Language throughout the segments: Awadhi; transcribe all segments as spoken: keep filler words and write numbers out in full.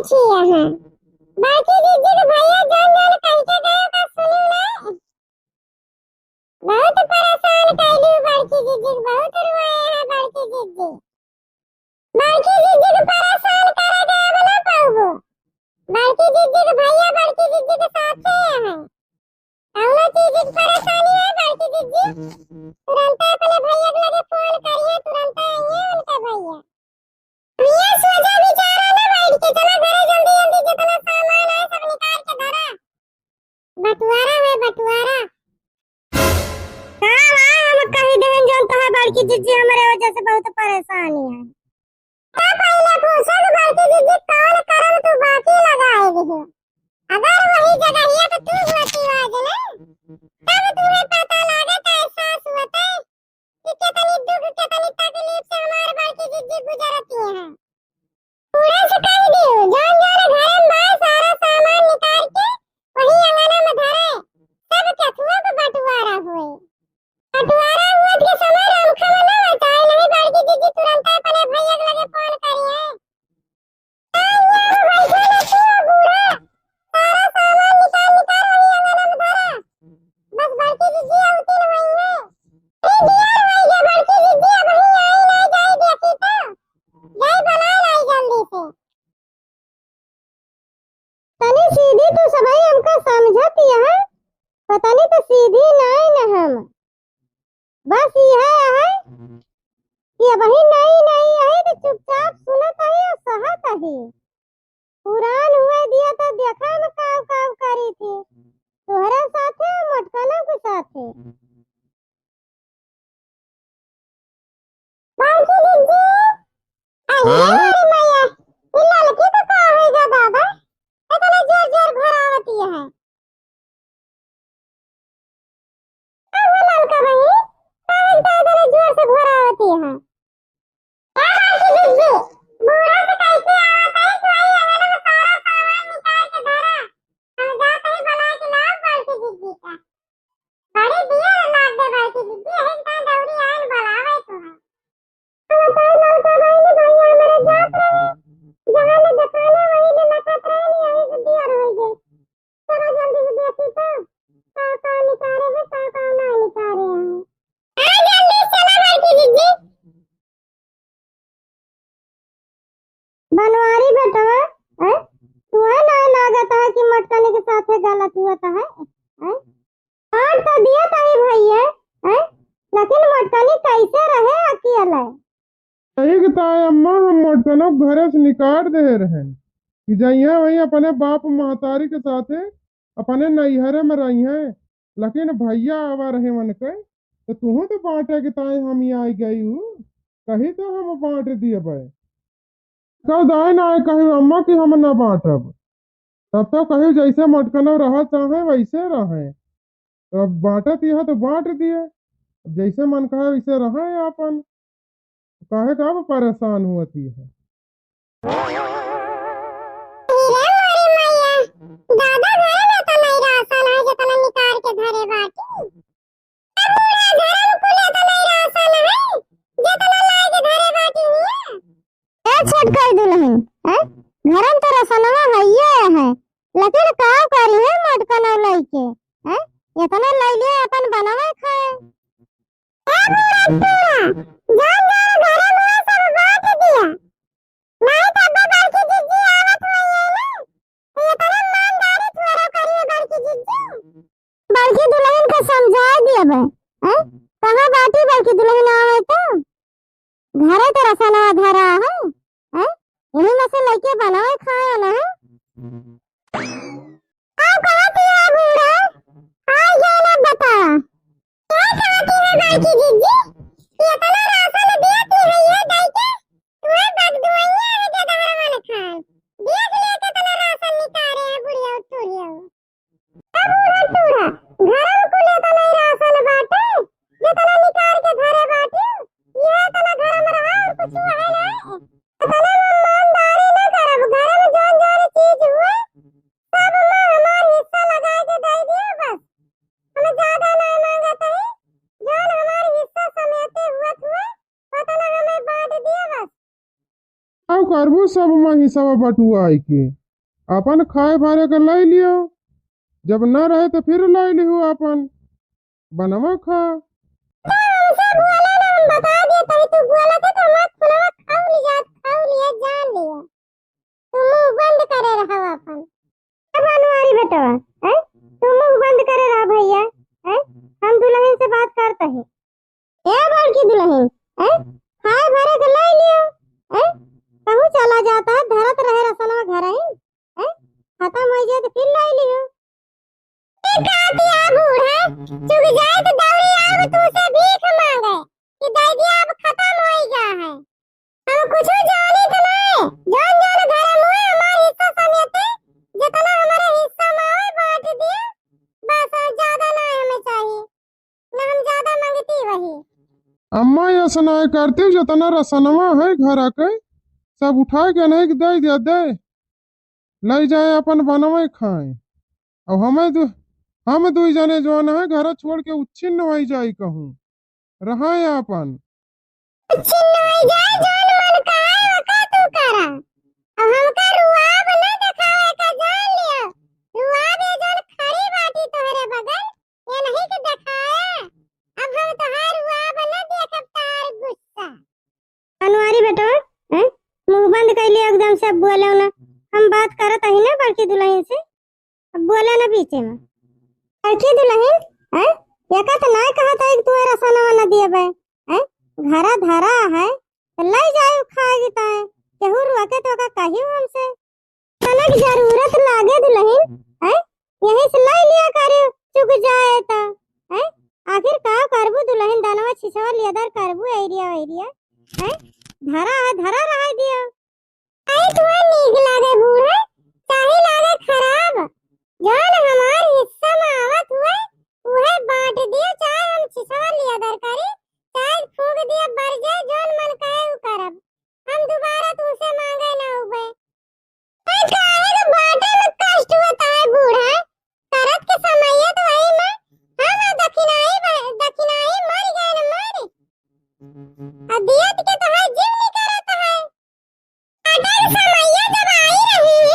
छिया है। बड़की जिज्जी के भैया जौन जौन कहि के गए, ओका सुनी ना। बहुत परेशान कैलू बड़की जिज्जी के, बहुत रोए है बड़की जिज्जी। बड़की जिज्जी के परेशान करे के अब ना पाउबो। बड़की जिज्जी के भैया बड़की जिज्जी के साथे है। कौनो चीज के परेशानी है बड़की जिज्जी, तुरंते अपने भैया के लगे फोन करिए, तुरंते आइए उनका भैया। ये सोचा विचारा ना बैठ के, चला घरे जल्दी जल्दी, जितना सामान है सब निकाल के धरा। बंटवारा है, बंटवारा। का बा, हम कही देहन जौन तोहार बड़की जिज्जी हमरे वजह से बहुत परेशानी है। तो पहले पूछो कि बड़की जिज्जी कौन करम तू बाकी लगाए दिहो। अगर वही जगहिया पे तू होती आज ना, तब तुम्हें पता लागे तो एहसास होते कि कितनी दुख, कितनी तकलीफ से हमार बड़की जिज्जी गुजरती हैं। पूरा से कह दियो, जौन जौन घर में बा, सारा सामान निकाल के वही अंगना में धरे, सब केथुआ के बंटवारा हुए। बंटवारा हुए के समय रामखा में ना बचाए, नहीं बड़की जिज्जी तुरंत अपने भैया के लगे फोन करी है। ए, यहाँ बैठे ना तू बूढ़ा, सारा सामान निकाल निकाल वही अंगना में धरा। बस बड़की जिज्जी अउती न वही है। अरे दिया रे भैया, बड़की जिज्जी अब वही आई ना जाई देखी तो। जाई बना लाई जल्दी से। तनी सीधी तू सबही हमका समझत यहाँ, पता नहीं तो सीधी नाई न हम। बस यह है कि अबही नई नई है तो चुपचाप सुनत है और सहत है। पुरान हुए दिया तो देखा हम काव काव करी थी, तोहरे साथे मोटकनों के साथे। बड़की जिज्जी, अरे हाँ? अरे मैया, ई ललकी तो का होई गा दादा? इतना जोर जोर घोरावती है। अब वो ललका बहिन, काहे इतना इतना जोर से घोरावती है? ए बड़की जिज्जी, बूढ़ा से कैसे आवत है कि वही अंगन में सारा सामान निकाल के धरा। हम जात ही बुला के लाओ बड़की जिज्जी का। बड़ी दिया लाग दे बड़की जिज्जी, यही का दौड़ी आयल बुलावे तो है। हम तो ललका बहिन भैया हमारे जात रहे, जहाँ ले दुकाने वही ले लखत रहे, नहीं यही से दिया रह गए। चला जल्दी से देखी तो, का का निकारे है, का का ना निकारे है। हाँ, जल्दी चला बड़की जिज्जी। बनवारी बेटवा, हैं? तुहे ना लागत है कि मोटकनी के साथे गलत हुआ तो है, हैं? और तो दिया ताई भैया, हैं? लेकिन मोटकनी कैसे रहे अकेले? सही के ताई अम्मा, हम मोटकनो के घरे से निकाल दे रहे कि जइहे वहीं अपने बाप महतारी के साथे अपने नैहरे में रहिहे, लेकिन भैया आवा रहे मन के, तो तुहू तो बांटे के ताई हम ही आई गई हूँ, कही तो हम बांट दिए बे। कब दाई ना कही अम्मा कि हम ना बांटब, तब तो कही जैसे मोटकनो रहा चाहे वैसे रहे। तो अब बांटत यह तो बांट दिए, अब जैसे मन कहे वैसे रहे आपन, काहे का अब परेशान हुअत यह। अरे मोरी मैया, दादा घरे में तो नहीं राशन है, जितना निकाल के धरे बाटी। ए बूढ़ा, घरे में कुल इतना ही राशन है, जितना लाए के धरे बाटी हुआ। ए छोटकई दुलहिन, हैं? घरे में तो राशनवा हइये है, लेकिन का करी है मोटकनौ लइके, हैं? इतना लइ लिए अपन बनवे खाए। ए बूढ़ा टूरा, जौन जौन घरे में सब बांट दिया। नहीं तो अब्बा बड़की जिज्जी आवत हुई है ना, तो ये तरह ईमानदारी थोड़ा करिए बड़की जिज्जी। बड़की दुलहिन के समझाए दिए बे, हैं? कहाँ बाटी बड़की दुलहिन आवे तो? घरे तो रसनवा धरा है, हैं? यही में से लइके बनावे खाए ना है। का कहत है बूढ़ा? आ गया ना बता। का कहत है बड़की जिज्जी? कि इतना राशन देती है ये दाई के? तू बगदुआइया है के दहरवा न खाए। देख ले कितना राशन निकाले है बुढ़िया टूरिया। ए बूढ़ा टूरा, घर में कुल इतना ही राशन बाटे, जितना निकाल के धरे बाटे, ये इतना घर में रहा और कुछ है नहीं। का करबू सब मा हिस्सा बटुआई के? अपन खाए भरे के लाई लियो, जब न रहे तो फिर लाई लिहो अपन बनवा खा। तो हमसे बोला ना, हम बता दिए, तभी तू बोला थे तो हमार खुलवा खाऊ लिया, खाऊ लिया, जान लिया। तू मुंह बंद करे रहो अपन। अब बनवारी बेटवा, हैं? तू मुंह बंद करे रह भैया, हैं? हम दुलहिन से बात करत ही। ए बड़की दुलहिन, हैं? खाए भरे के लाई लियो, हैं? कहूँ चला जाता है, धरत रहे रसनवा घर ही, हैं? खतम होइ जाए तो फिर लाई लियो। ए कातिया बूढ़ा, चुक जाए तो दौड़ी आवे तू से भीख मांगे कि दे दिया, अब खतम होइ गया है। हम कुछ जानित नहीं, जौन जौन घर मुए हमार हिस्सा समेते, जितना हमारे हिस्सा में आवे बांट दिया, बस, और ज्यादा नहीं हमें चाहिए, ना हम ज्यादा मांगती वही। अम्मा, ऐसा नहीं करती, जितना रसनवा है घर के, सब उठा के नहीं दे दिया, दे। लई जाए अपन बनवे खाए। अब हमें दु-, हम दुई जने जौन है घर छोड़ के उच्छिन्न होइ जाई कहूँ। रहाए अपन। उच्छिन्न होइ जाए, जौन मन कहे ओका तू करा। अब हमका रुआब न देखावे का जान लियो। रुआब ये जौन खड़ी बाटी तोहरे बगल, ये नहीं के देखाया। अब हम तोहार रुआब न देखब, तोहार गुस्सा। बनवारी बेटवा, हैं? मुंह बंद कर लियो एकदम से, अब बोलो ना। हम बात करत ही ना बड़की दुलहिन से, अब बोलो ना बीचे में। बड़की दुलहिन, हैं? एका तो ना कहत है कि तू रसनवा न दिए बे, हैं? घरा धरा है, तो ले जाए खाए के ताए। केहू रोके तो का कहियो हमसे। तनक जरूरत लागे दुलहिन, हैं? यही से लाई लिया करे, चुक जाए त, हैं? आखिर का करबू दुलहिन, दनवा छिछवा लियादर करबू, एरिया वेरिया, हैं? धरा है, धरा रहाई दियो। आई तुहे नीक लागे बूढ़ा, चाहे लागे खराब, जौन हमार हिस्सा में आवत हुए, उहे बांट दियो, चाहे हम छिछवा लियादर करी, चाहे फूंक दियो, बर जाए, जौन मन कहे उ करब। हम दोबारा तुमसे मांगे ना उबे। ए, काहे के बाटे में कष्ट होता है बूढ़ा? करत के समइया तो वही में हम दखिनाई ब-, दखिनाई मर गए न मर। आ दियत के तो है जीव निकरत है। काटे के समइया जब आई रही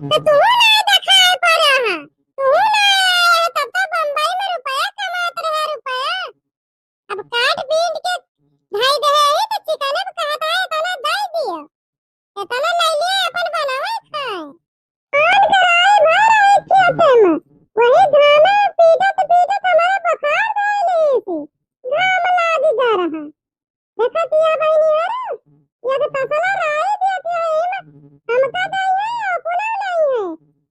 तो तू ना देखाए पड़ा है। तू ना आए तब तो बम्बई में रुपया कमात रहे रुपया। अब काट पीट के धई देहे ही तो चिकने में कहत है इतना दे दियो। इतना ले लिए अपन बनावे खाए। आन कराई भर आई खेते में। वही घामे पीटत पीटत हमारे बुखार धइली सी। घाम लाग जा रहा। देखा किया बहनी हर, एक तसला राई दिया किया है, हमका नहीं है, अपना नहीं है।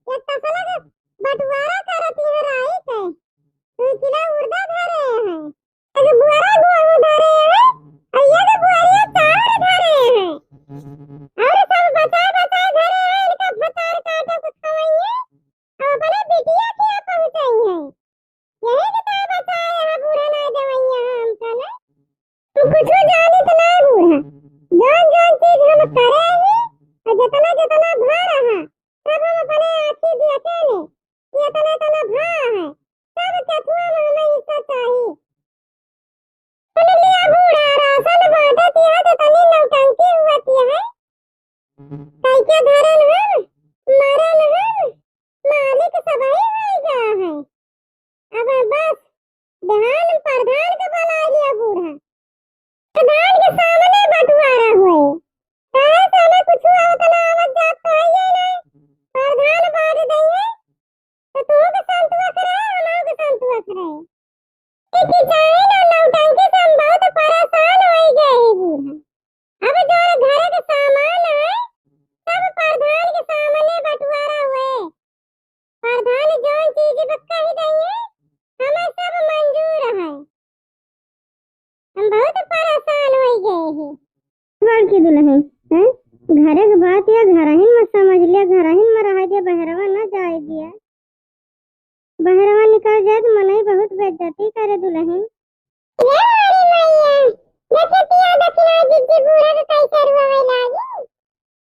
एक तसला के बंटवारा करती है राई के। दुई किलो उड़दा धरे हैं। एक बोरा गेहूं धरे हैं, और एक बोरिया चाउर धरे हैं। और सब बचा बचा धरे हैं, इनका भतार काटे के खवइये, और अपने बिटिया के पहुंचाई हैं। यही के तो बचा है, यहाँ बूढ़ा ना देवइया है हमका ना। हम कुछ जानित ना बूढ़ा, जौन जौन चीज हम करे हैं, और जितना जितना भा रहा, सब हम अपने आँखी देखे ने, कि इतना इतना भा है, सब केथुआ में हमें हिस्सा चाही। सुन लिया बूढ़ा, राशन बांटत यह तो तनी नौटंकी हुआ किया है। कैके धरन हम, मरन हम, मालिक सबही होई गा है। अब बस ध्यान प्रधान के बना लिया बूढ़ा। प्रधान के सामने बंटवारा होए। काहे से हमें कुछ उतना आवत जात तो है ही नहीं। प्रधान बांट देंगे, तो तू के संतुआ करे, हमारे के संतुआ करे। ई किसानी ना नौटंकी से हम बहुत परेशान होई गए ही बूढ़ा। अब जो घर के सामान है, सब प्रधान के सामने बंटवारा हुए। प्रधान जौन चीज बा कह देइए, हमें सब मंजूर है। हम बहुत परेशान हो गए हैं। बड़की दुलहिन, हैं? घरे के बात या घरहिन में समझ लिया, घरहिन में रह दिया, बहरवा न जाए दिया। बहरवा निकल जाए तो मनई बहुत बेइज्जती करे दुलहिन। ये हमारी मैया, देखे पिया दक्षिणा जिज्जी बूढ़ा के कैसे रुआवे लागी।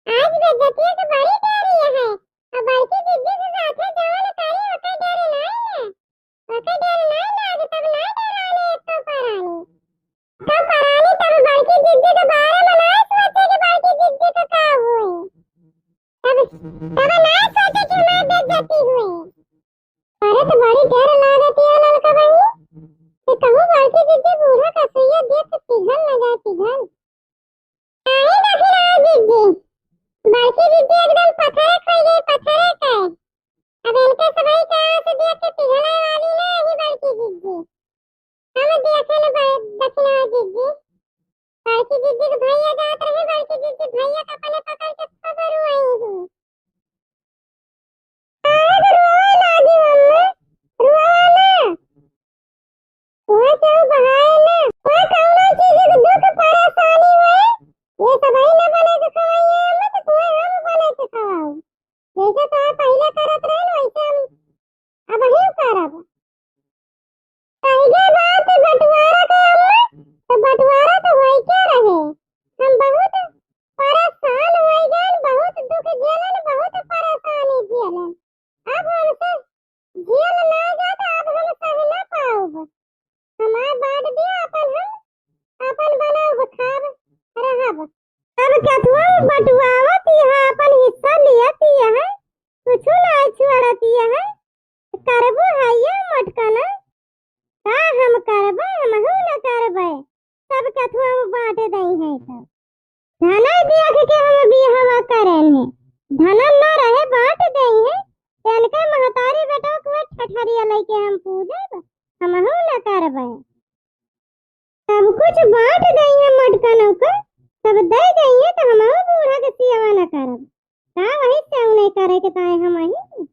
आज बेइज्जती के बड़ी डरी है। अब बड़की जिज्जी के साथे जवन करी ओकर डर नाई ना। ओकर डर नाई लागे तब ना डराने एक तो परानी। तो परानी तब बड़की जिज्जी के बारे में ना सोचे कि बड़की जिज्जी के का हुआ। तब ना सोचे कि हमार बेइज्जती हुई। अरे तो बड़ी डर लागत है ललका बहिनी, कि कहूँ बड़की दीदी बूढ़ा का सुइया देख के पिघल न जाए, पिघल। काहे दखिना दीदी, बड़की दीदी एकदम पथरे खाई गई, पथरे का। अब इनके सबाई का आस देख के पिघले वाली ना ही बड़की दीदी। हम देखे न बड़-, दखिना दीदी। बड़की दीदी के भैया जात रहे, बड़की दीदी भैया का अपने पकड़ के खूब रुआई ही। काहे के रुआवे लागी अम्मा? रुआवा ना। वह क्यों बहाए ना? वह कौनो चीज के दुख परेशानी हुए, ये सबही न बने के खवाई है अम्मा, तो तुम्हें हम बने के खवाऊ। जैसे तो आप पहले करत रहे ना, वैसे हम अब ही करब। कहिए बात बंटवारा के अम्मा, तो बंटवारा तो होई के रहे। हम बहुत परेशान होई गए, बहुत दुख झेलन, बहुत परेशानी झेलन। अब हमसे झेल ना जात, अब हम सह ना पाउब। हमार बांट दिया, अपन हम अपन बनाउब, खाब, रहब। सब केथुआ बंटवावत यहाँ अपन हिस्सा लियत यहाँ, कुछ ना छोड़त यहाँ। करबो है ये मटकना, का हम करबे, हमहू न करबे। सब केथुआ बांट दई है तो। धना देख के हम बिहवा करेन है, धना न रहे बांट दई है, तेनके महतारी बेटवा के ठठरिया लेके हम पूजब, हमहू न करबे। सब कुछ बांट दई है मटकनों को, सब दे दई है तो हमहू बूढ़ा के सियवा न करब। का वही से नहीं करे के ताए हम ही?